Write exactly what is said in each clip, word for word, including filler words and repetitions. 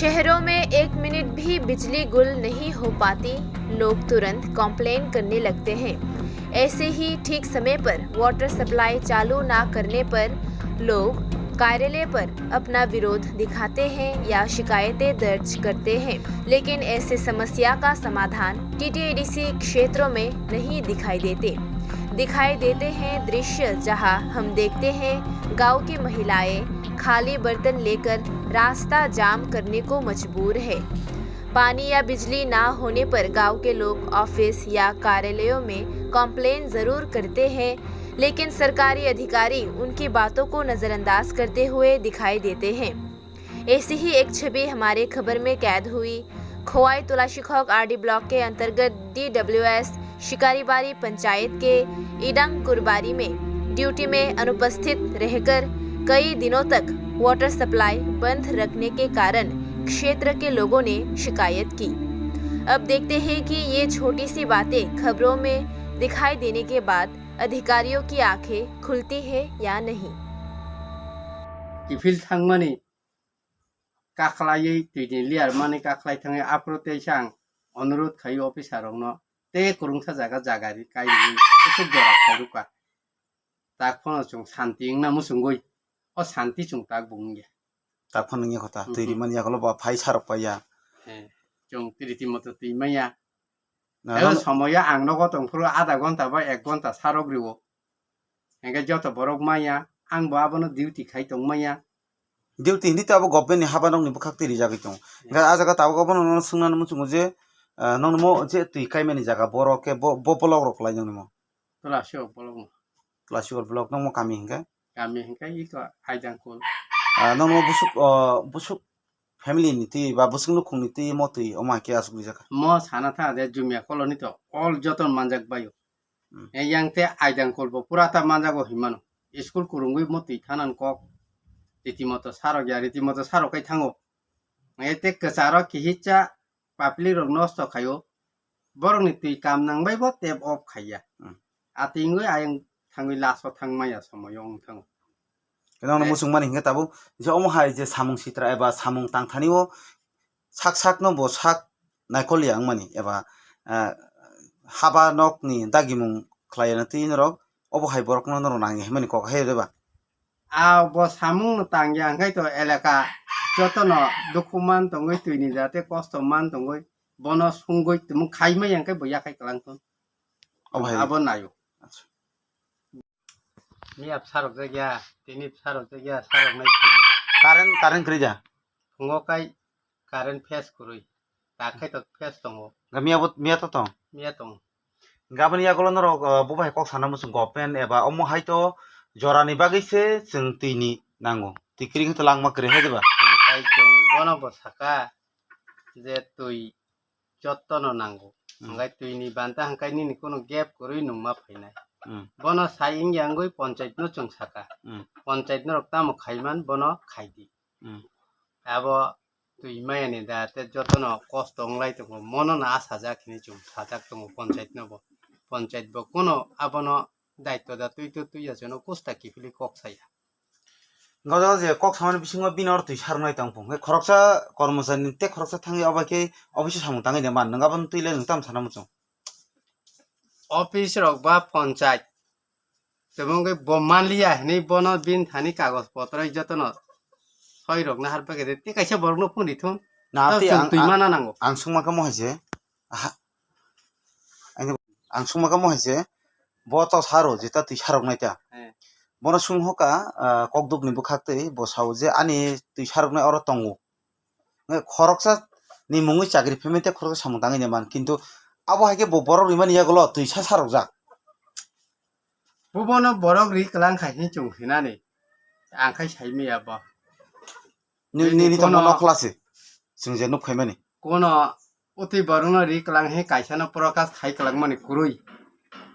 शहरों में एक मिनट भी बिजली गुल नहीं हो पाती, लोग तुरंत कंप्लेन करने लगते हैं। ऐसे ही ठीक समय पर वाटर सप्लाई चालू ना करने पर लोग कार्यालय पर अपना विरोध दिखाते हैं या शिकायतें दर्ज करते हैं, लेकिन ऐसे समस्या का समाधान टीटीएडीसी क्षेत्रों में नहीं दिखाई देते। दिखाई देते हैं दृश्य, जहां हम देखते हैं गांव की महिलाएं खाली बर्तन लेकर रास्ता जाम करने को मजबूर है। पानी या बिजली ना होने पर गांव के लोग ऑफिस या कार्यालयों में कंप्लेन जरूर करते हैं, लेकिन सरकारी अधिकारी उनकी बातों को नजरअंदाज करते हुए दिखाई देते हैं। ऐसी ही एक छवि हमारे खबर में कैद हुई। खोवाई तुलाशीखोक आरडी ब्लॉक के अंतर्गत डीडब्ल्यूएस शिकारीबारी पंचायत के इडंग कुरबारी में ड्यूटी में अनुपस्थित रहकर कई दिनों तक वाटर सप्लाई बंद रखने के कारण क्षेत्र के लोगों ने शिकायत की। अब देखते हैं कि ये छोटी सी बातें खबरों में दिखाई देने के बाद अधिकारियों की आंखें खुलती है या नहीं। Kiphil thangmani kakhlaiwi twini layer mani kakhlai thangwi aphuru teisa ang onurodh khai officer rokno tei kwrwngsa jaga jaga ri kai rwui kuchuk jora khai rwkha. Tak phano chwng santi wngna muchungwi o santi chwng tak bo wngya. Tak phano wngya kho ta, twi rimani yagulo ba phai sarok paiya. Chwng riti moto twi manya. Ebo somoyo ang nogo tongphuru adha ghonta ba ek ghonta sarok rio. Hingke joto borok manya, ang bo abono duty khai tong manya. Duty hindi to abo government ni haba nokni bwkhak twi rijagwi tongo. Hingke ah jaga tabuk abono nono swngnani muchungo je, ah, nono mo je twi kaimani jaga borok khe bo, bo block rok kwlai nangni mo. Twlasio block no. Twlasio block nangmo kami hingke? Kami hingke iko Aidangkul. Ah, nangno busuk, ah, busuk family ni twi ba busuk nukhung ni twi mo twi omo hai khe aswk rijak kha. Mo sana tha je Jumia colony to all joto manjak baio. Hmm. E yang te Aidangkul bo pura ta manjago hinmano. School kurungwi mo twi thanan kok. Ritimoto sarok ya, ritimoto sarok kai thango. E te kwcharo kihitsa public rok nosto khaio. Borokni twi kam nangbai bo tap off khaiya. Hmm. Atingwi ayang thangwi last o thang maya somoyo wng thango. Khe nono muchung mani hingke tabuk je omo hai je samung sitra eba samung tangthani o sak sak no bo sak naikol ya wngmani eba, ah, haba nok ni dagimung khlai ya twi norok obo hai borok no norok nang ya himani kok hai reba. A bo samung no tang ya hingke to elaka joto no dukhu man tongwi twi ni jate kosto man tongwi bono sungwi tumung khai maya hingke bo yakhai kwlang thun. Obo hai. Abo nayo. Acha. Miya bwsarok jakya, tini bwsarok jakya, sarok nai thwi. Current, current kwrwi ja? Phungo kai current phase kwrwi. Tak khai to phase tongo. Ga miya bo, miya to tong? Miya tong. Gaboni yagulo norok, uh, bo bai kok sana muchung government eba omo hai to jorani bagwi se chwng twi ni nango. Twi kwrwi khe to langma kwrwi hai diba? Ang kai chwng bono bo saka je twi jotto no nango. Hmm. Hingkai twi ni banta hingkai nini kono gap kwrwi nungma phainai. Hmm. Bono sai wngya wngwi ponchait no chwng saka. Hmm. Ponchait norok tamo khaiman bono khaidi. Hmm. Abo twi maya ni da te jotono kosto wnglai tongo. Mono no a sajak hinwi chwng sajak tongo ponchait no bo. Ponchait bo kono abono daitto da twi to twi ya chwngno kusta kiphilwi kok saya. Hingke o jaga je kok samani bisingo bini oro twi sarnai tong phung. Hingke khoroksa kormochari ni tei khoroksa thangwi obo khe office o samung tangwi de man. Nwng abono twi le nwng tamo sana muchung? Office rok ba ponchait. Tebo hingke bo manliya hinwi bono bini thani kagoj potro jotono soi rok nahar bagwi de. Tei kaisa borok no phone di thung. Na, tei twi ang, twi ang, mana nango. Ang sungma khe mo hai se. Aha. Ang, ang sungma khe mo hai se. Bo to saro jeta twi sarok nai ta. Eh. Bono sung hoka, ah, kokduk ni bwkhak twi bo sao je ani twi sarok nai oro tongo. Nge khoroksa ni mungwi chakri payment tei khoroksa samung tangwi de man. Kintu abo hai khe bo borok rimani yagulo twi sa sarok jak. Bubono borok ri kwlang khai hinwi chwng hinani. Ang khai sai maya bo. Ni, nini to bono nokla se. Chwng je nuk phaimani. Kono utwi borokno ri kwlang he kaisano prakash khai kwlangmani kwrwi.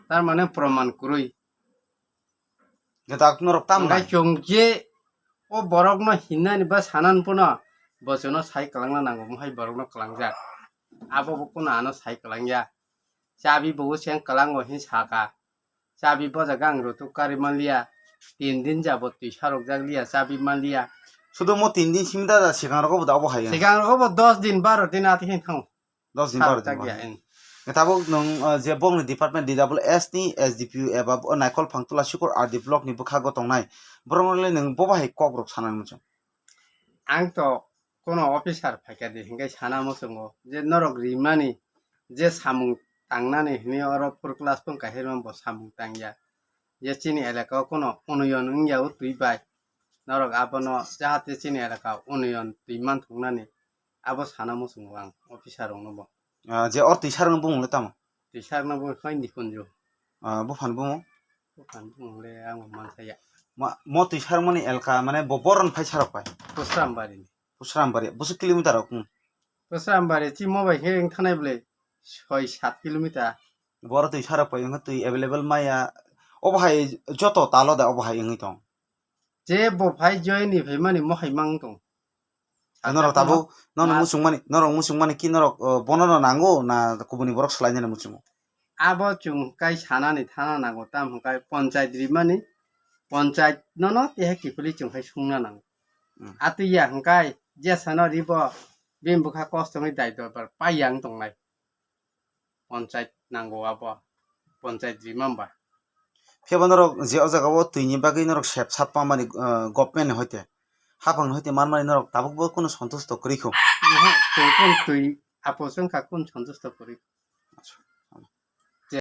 Tar mane proman kwrwi. Gadak norok tam nai. Chwng je o borokno hinnani ba sanan pono bo chwngno sai kwlangna nango, mohai borokno kwlangjak. Abo bo kono ano sai kwlangya. Chabi bo cheng kwlango hin saka. Chabi bojaga ang rutuk kari manliya. Tin din jabot twi sarokjak liya, chabi manliya. Sudu mo tin din simi da, da, sikang rogo bo da obo hai. Sikang rogo bo dos din, baro din ati hin thango. Dos din, baro din. Tabuk nwng, uh, je bongni department D W S ni S D P O eba bo Naikol Phangtula Sikor R D block ni bwkhago tongnai. Borok le nwng bo bahai kok rok sana muchung. Ang to kono officer phaikha di hinkai sana muchungo je norok rimani je samung tangnani hini oro four class tong kahirma bo samung tangya. Je chini elaka o kono unoyon wngya o twi bai. Norok abono jahate chini elaka unoyon twi manthoknani abo sana muchungo ang officer rokno bo. Ah, je or twi sarno bumung le tamo? Twi sarno bo Hoini Kunju. Ah, buphani bumung? Buphani bumung le ang bo mansaya. Ma, mo twi sarmani elaka mane bo boron phai sarok pai? Pusrambari ni. Pusrambari, busu kilometer rok, hmm. Pusrambari chi mo bai khe wng thanai bwle soi sat kilometer. Boro twi sarok pai wngkha twi available maya. Obo hai joto talo da obo hai wngwi tong. Je bo phai join ni phaimani mohai mang tong. Norok tabuk nono muchungmani, norok muchungmani ki norok, uh, bono no nango na kubuni borok swlainani muchungo? Abo chwng kai sanani thana nango, tam hwnkhe ponchait rimani, ponchait nono teha kiphilwi chwng hai sungna nango. Hmm. Atwi ya hwnkhe jesano ribo bini bwkha kostoni dai dorbar pai yang tongnai. Ponchait nango abo, ponchait rima ba. Phiya bo norok je o jaga o twi ni bagwi norok sep sat pamani, uh, government ni hoite, haphang ni hoite manmani norok tabuk bo kunu sontusto kwrwi kho. Oho, chwng kunu twi apo chwng kha kunu sontusto kwrwi.